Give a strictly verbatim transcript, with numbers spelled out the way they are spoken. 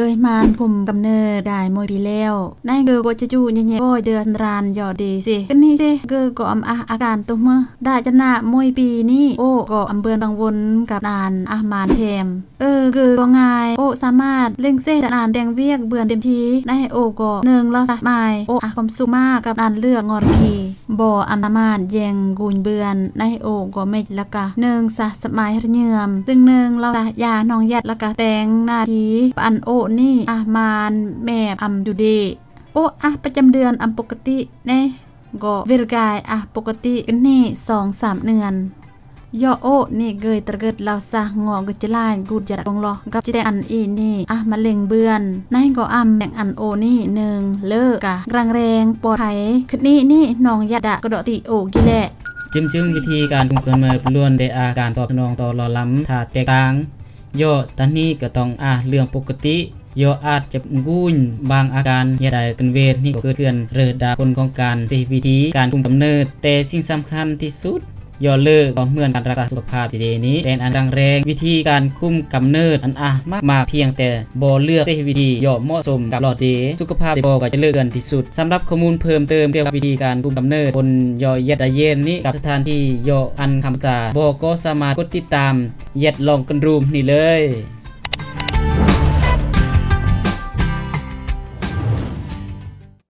เกยหมานคุมกำเนิดได้หมวยปีแล้ว ในเกยก็จะจู้เน่ๆ โอ้ย เดือนรันยอดดีสิ กึ๊ดนี่สิ เกยก็อำอะอาการตุ๊กเมื่อ ดะจะหน้าหมวยปีนี้ โอ้ ก็อำเบือนกังวลกับอันอะหมานแถม เออ เกยก็ง่าย โอ้ สามารถเร่งเสร็จอันแดงเวียกเบือนเต็มที ในโอ้ก็หนึ่ง ลาวสะหมาย โอ้ อะความสุขมากกับอันเลือกงอรคี บ่อำนาจแย่งกูนเบือน ในโอ้ก็เม็ดละกะ หนึ่ง สะสะหมายเยื่อม ซึ่งหนึ่ง ลาวสะยาน้องยัดละกะแตงหน้าที่ปะอันโอ้นี่ อะหมานแมบอำจุเดะ โอ้ อะประจำเดือนอำปกติ ใน ก็เวรกายอะปกติ กึ๊ดนี่สองสามเดือน ยอโอนี่เกยตระเกิดลาวสะงอเกยจะลายกูดจะลงลอ กับจิแตงอันอีนี่ อะมะเร็งเบือน ในก็อำแตงอันโอนี่หนึ่ง เลิกกะรังแรงปลอดภัย กึ๊ดนี่นี่น้องยัดดะกะเดาะติโอกิแหละ จึงๆ วิธีการคุมกำเนิดล้วนแต่อาการตอบสนองต่อหล่อล้ำธาตุแตกต่าง ยอดตอนนี้ก็ต้องอะเรื่องปกติ ยออาจจะกู้นบางอาการ ยาใดกันเวทนี่ก็เกิดขึ้นเรื่องดาผลของการใช้วิธีการคุมกำเนิด แต่สิ่งสำคัญที่สุด ยอเลิกก็เหมือนการรักษาสุขภาพที่ดีนี้ แต่อันดังแรกวิธีการคุมกำเนิดอันอะมากๆ เพียงแต่บ่เลือกใช้วิธียอเหมาะสมกับหลอดเด สุขภาพเดบ่ก็จะเลิกกันที่สุด สำหรับข้อมูลเพิ่มเติมเกี่ยวกับวิธีการคุมกำเนิดคนยอเย็ดอาเย็นนี้กับสถานที่ยออันคำตาบ่ก็สามารถกดติดตามเย็ดลองกันรูมนี่เลย